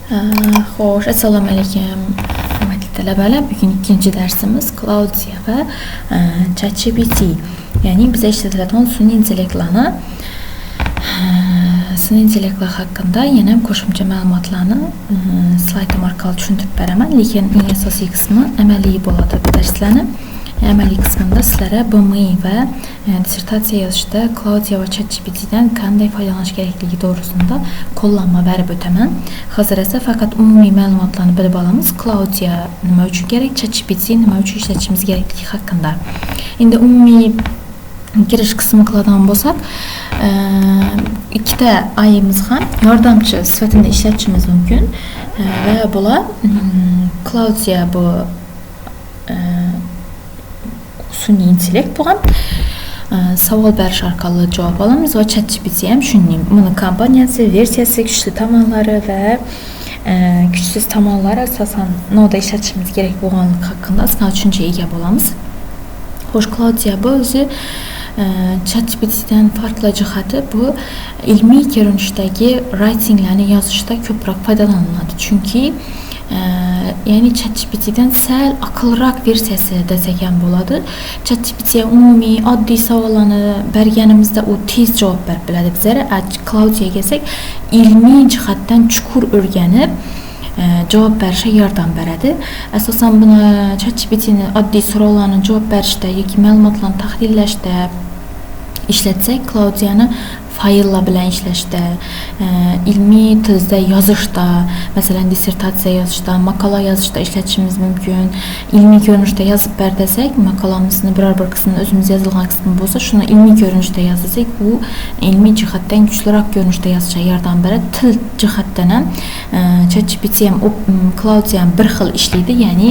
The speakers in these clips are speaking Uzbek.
Xo'sh, assalomu alaykum, hurmatli talabalar. Bugun ikkinchi darsimiz Claudia va ChatGPT. Ya'ni bizda ishlatiladigan sun'iy intellektlar haqida yana qo'shimcha ma'lumotlarni slaydim orqali tushuntirib beraman. Lekin eng asosiy qismi amaliy bo'ladi bu darslarni. Amaliy qismida sizlarga BMI va dissertatsiya yozishda Claudia va ChatGPTdan qanday foydalanish kerakligi to'g'risida qo'llanma berib o'taman. Hozir esa faqat umumiy ma'lumotlarni bilib olamiz. Claudia nima uchun kerak, ChatGPT nima uchun ishlatishimiz kerakligi haqida. Endi umumiy kirish qismi qiladigan bo'lsak, ikkita AImiz ham yordamchi sifatida ishlatishimiz mumkin. Va bular Claudia bu sun'iy intellekt bo'lgan. Savol berish orqali javob olamiz va ChatGPT ham shunday. Buni kompaniyasi, versiyasi, kuchli tomonlari va kuchsiz tomonlari, asosan noda ishlatishimiz kerak bo'lganligi haqida ozgina tushunchaga ega bo'lamiz. Xo'sh, Claudia bu o'zi ChatGPTdan farqli jihati bu ilmiy ko'rinishdagi writinglarni yozishda ko'proq foydalaniladi. Chunki ya'ni ChatGPTdan sal aqlliroq versiyasi desak ham bo'ladi. ChatGPT umumiy oddiy savollarni berganimizda u tez javob berib biladi bizlarga. Claudiaga kelsak, ilmiy jihatdan chuqur o'rganib javob berishga yordam beradi. Asosan buni ChatGPTni oddiy so'rovlarni javob berishda yoki ma'lumotlarni tahlillashda ishlatsak, Claudiani fayllar bilan ishlashda, ilmiy tilda yozishda, masalan, dissertatsiya yozishda, maqola yozishda ishlatishimiz mumkin. Ilmiy ko'rinishda yozib ber desak, maqolamizni biror bir qismini o'zimiz yozilgan qismi bo'lsa, shuni ilmiy ko'rinishda yoz desak, u ilmiy jihatdan kuchliroq ko'rinishda yozishga yordam beradi. Til jihatdan ham ChatGPT ham, Claudia ham bir xil ishlaydi, ya'ni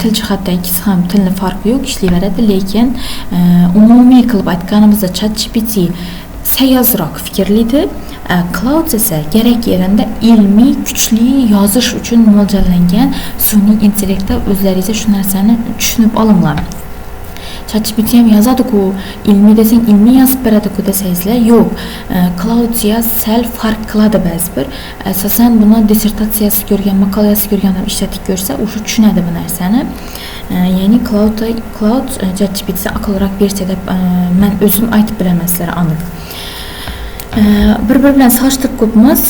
til jihatdan ikkisi ham tilni farqi yo'q, ishlayveradi, lekin umumiy qilib aytganimizda ChatGPT sayozroq fikrlaydi, Claude esa kerak yerida ilmiy kuchli yozish uchun mo'ljallangan sun'iy intellektda o'zlaringiz shu narsani tushunib olinglar. ChatGPT ham yozadi-ku, ilmiy desang ilmiy yozib beradi-ku desangizlar, yo'q. Claudia sal farq qiladi ba'zi bir. Asosan buni dissertatsiyasi ko'rgan, maqolasi ko'rgan odam ishlatib ko'rsa, o'sha tushunadi bu narsani. Ya'ni Claude ChatGPT aqlliroq versiya deb men o'zim aytib bilaman sizlarga aniq. Bir-biri bilan solishtirib ko'ramiz.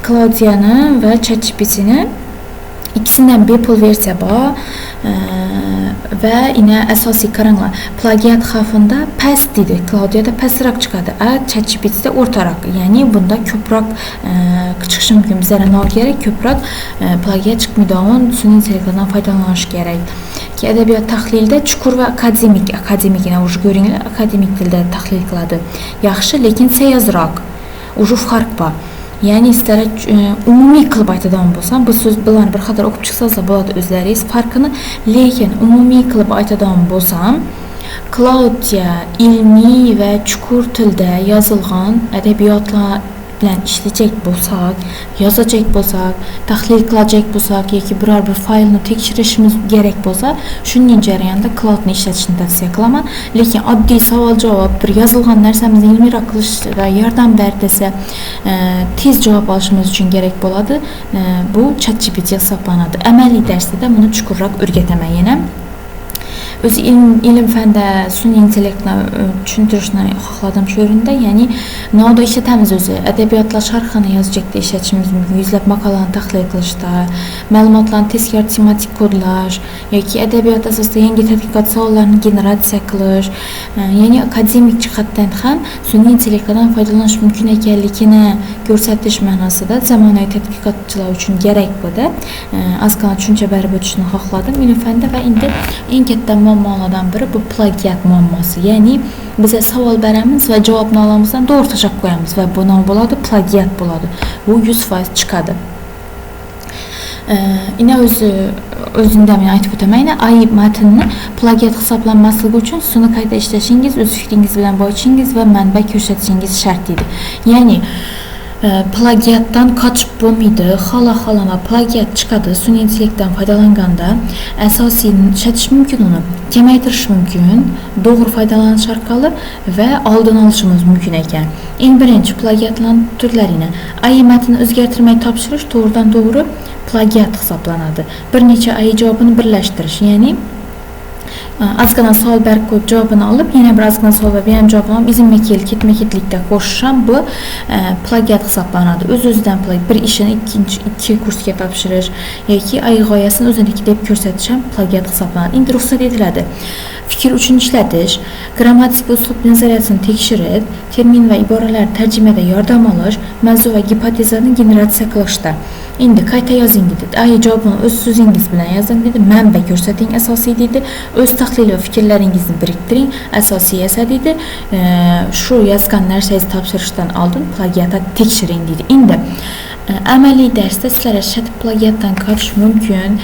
Claudiani va ChatGPTni ikkisidan bepul versiya bor. Va ina asosiy qaranglar, plagiat xavfida past deydi. Claudiada pastroq chiqadi, a ChatGPTda o'rtaroq. Ya'ni bunda ko'proq chiqishi mumkin. Bizlarga nima kerak? Ko'proq plagiat chiqmaydigan sun'iy intellektdan foydalanish kerak. Ki adabiyot tahlilda chuqur va akademik, akademik yana уже ko'ringlar, akademik tilda tahlil qiladi. Yaxshi, lekin sayozroq. Уже farq bor. Ya'ni sizlarga umumiy qilib aytadigan bo'lsam, bu so'z bilan bir qator o'qib chiqsangizlar bo'ladi o'zlaringiz farqini, lekin umumiy qilib aytadigan bo'lsam, Claudia ilmiy va chuqur tilda yozilgan adabiyotlar bilan ishlayjak bo'lsak, yozajak bo'lsak, tahlil qilajak bo'lsak yoki biror bir faylni tekshirishimiz kerak bo'lsa, shunday jarayonda Claude'ni ishlatishni tavsiya qilaman. Lekin oddiy savol-javob, bir yozilgan narsamizni ilmiyroq qilishda yordam ber desa, tez javob olishimiz uchun kerak bo'ladi. Bu ChatGPT hisoblanadi. Amaliy darsda buni chuqurroq o'rgataman yana. O'zi ilm fanda sun'iy intellektni tushuntirishni xohladim shu o'rinda, ya'ni noda ishlatamiz o'zi. Adabiyotlar sharhini yozajakda ishlatishimiz mumkin, yuzlab maqolalarni tahlil qilishda, ma'lumotlarni tezkor tematik kodlash yoki adabiyot asosida yangi tadqiqot savollarini generatsiya qilish, ya'ni akademik jihatdan ham sun'iy intellektdan foydalanish mumkin ekanligini ko'rsatish ma'nosida zamonaviy tadqiqotchilar uchun kerak bu-da. Ozgina tushuncha berib o'tishni xohladim ilm fanda. Va endi eng katta muammolardan biri bu plagiat muammosi. Ya'ni biza savol beramiz va javobni olamizdan to'g'ri tashlab qo'yamiz va bu nima bo'ladi? Plagiat bo'ladi. Bu 100% chiqadi. Ina o'zi o'zimda men aytib o'taman, ina AI matnni plagiat hisoblanmasligi uchun suni qayta ishlashingiz, o'z fikringiz bilan boyitishingiz va manba ko'rsatishingiz shart deydi. Ya'ni Plagiatdan qochib bo'lmaydi. Xola-xolama plagiat chiqadi. Sun'iy intellektdan foydalanganda asosiy ishlatish mumkin uni. Kamaytirish mumkin, to'g'ri foydalanish orqali va oldini olishimiz mumkin ekan. Eng birinchi plagiatlar turlarini AI matnni o'zgartirmay topshirish to'g'ridan to'g'ri plagiat hisoblanadi. Bir necha AI javobini birlashtirish, ya'ni ozgina savol berib qo'yib javobini olib, yana bir ozgina savol berib, yana javobini olib, izma-kel ketma-ketlikda qo'shish ham bu plagiat hisoblanadi. O'z-o'zidan bir ishini ikkinchi ikki kursga topshirish yoki AI g'oyasini o'ziniki deb ko'rsatish ham plagiat hisoblanadi. Endi ruxsat etiladi. Fikr uchun ishlatish, grammatik uslub nazariyasini tekshirib, termin va iboralar tarjimada yordam olish, mavzu va gipotezani generatsiya qilishda. Endi qayta yozing dedi. AI javobini o'z so'zingiz bilan yozing dedi. Manba ko'rsating asosiy dedi. O'z tahlil va fikrlaringizni biriktiring asosiy esa dedi. Shu yozgan narsangizni topshirishdan oldin plagiatni tekshiring dedi. Endi amaliy darsda sizlarga shatib plagiatdan qochish mumkin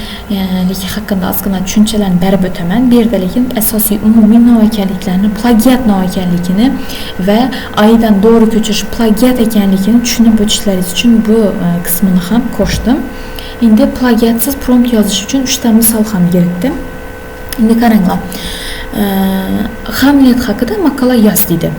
lekin haqida ozgina tushunchalarni berib o'taman. Bu yerda lekin asosiy umumiy nima ekanliklarini, plagiat nima ekanligini va AIdan to'g'ri ko'chirish plagiat ekanligini tushunib o'tishlaringiz uchun bu qismini ham qo'shdim. Endi plagiatsiz prompt yozish uchun 3 ta misol ham kiritdim. Endi qaranglar. Hamlet haqida maqola yoz dedi.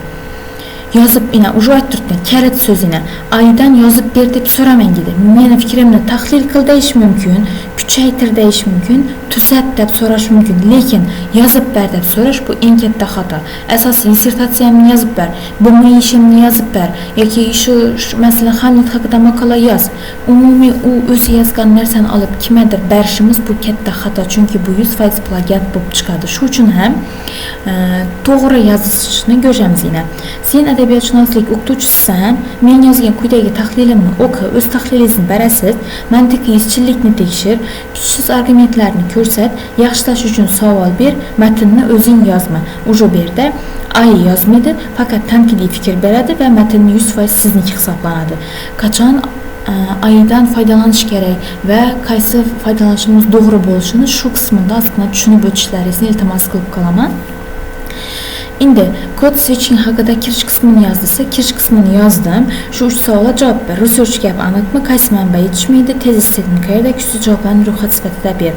Yozib ina уже aytib turibdi kalit so'zini. AIdan yozib ber deb so'ramang dedi. Meni fikrimni tahlil qil deyish mumkin, kuchaytir deyish mumkin, tuzat deb so'rash mumkin, lekin yozib ber deb so'rash bu eng katta xato. Asosiy dissertatsiyamni yozib ber, BMI ishimni yozib ber yoki shu masalan Hamlet haqida maqola yoz. Umumiy u o'zi yozgan narsani olib kimgadir berishimiz bu katta xato, chunki bu 100% plagiat bo'lib chiqadi. Shu uchun ham to'g'ri yozishni ko'ramiz yana. Sen adabiyotshunoslik o'qituvchisisan, men yozgan quyidagi tahlilimni o'qi, o'z tahlilingizni berasiz, mantiqiy izchillikni tekshir, kuchsiz argumentlarni ko'rsat, yaxshilash uchun savol ber, matnni o'zing yozma. Уже bu yerda AI yozmaydi, faqat tanqidiy fikr beradi va matnni 100% sizniki hisoblanadi. Qachon AIdan foydalanish kerak va qaysi foydalanishimiz to'g'ri bo'lishini shu qismida ozgina tushunib o'tishlaringizni iltimos qilib qolaman. Endi code switching haqida kirish qismini yoz desa, kirish qismini yozdim. Shu 3 savolga javob ber. Research gap aniqmi? Qaysi manba yetishmaydi? Tezis statement qayerda? Kuchsiz javoblarni ro'yxat sifatida ber.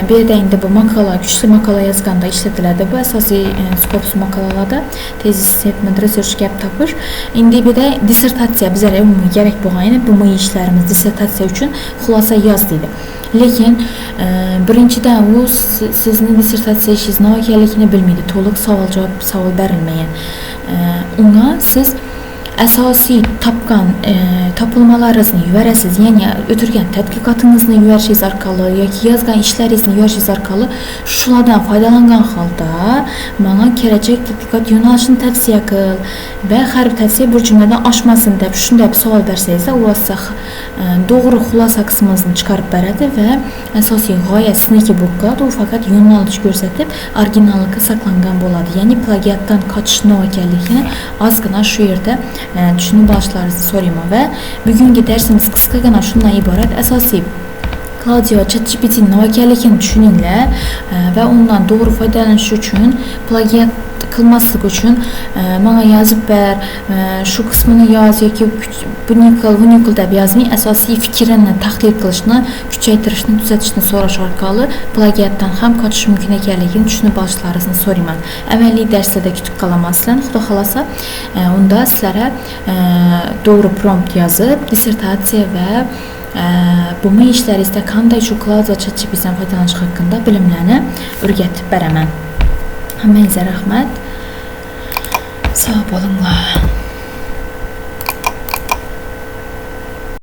Bu yerda endi bu maqola, kuchli maqola yozganda ishlatiladi. Bu asosiy Scopus maqolalarda tezis statement, research gap topish. Endi bu yerda dissertatsiya bizlarga umumiy kerak bo'lgan, bu ishlarimiz dissertatsiya uchun xulosa yoz deydi. Lekin birinchidan u sizni dissertatsiya ishingiz nima ekanligini bilmaydi. To'liq savol javob savol berilmagan. Unga siz asosiy topgan topilmalaringizni yuborasiz, ya'ni o'tirgan tadqiqotingizni yuborishingiz orqali yoki yozgan ishlaringizni yuborishingiz orqali shulardan foydalangan holda menga kelajak tadqiqot yo'nalishini tavsiya qil va har bir tavsiya bir jumladan oshmasin deb shunday savol bersangizda, u siz to'g'ri xulosa qismini chiqarib beradi va asosiy g'oya sizniki bo'lib qoladi. U faqat yo'nalish ko'rsatib, originalligi saqlangan bo'ladi. Ya'ni plagiatdan qochish nima ekanligini ozgina shu yerda tushunib olishlaringizni so'rayman va bugungi darsimiz qisqagina shundan iborat. Asosiy Claude va ChatGPT nima ekanligini tushuninglar va undan to'g'ri foydalanish uchun, plagiat qilmaslik uchun menga yozib ber, shu qismini yoz yoki buni qil, buni qil deb yozmay, asosiy fikrini tahlil qilishni, kuchaytirishni, tuzatishni so'rash orqali plagiatdan ham qochish mumkin ekanligini tushunib olishlaringizni so'rayman. Amaliy darslarda kutib qolaman sizlarni, xudo xohlasa. Unda sizlarga to'g'ri prompt yozib, dissertatsiya va BMI ishlaringizda qanday shu Claude va ChatGPTdan foydalanish haqida bilimlarni o'rgatib beraman. Hammangizga rahmat. Sog' bo'linglar.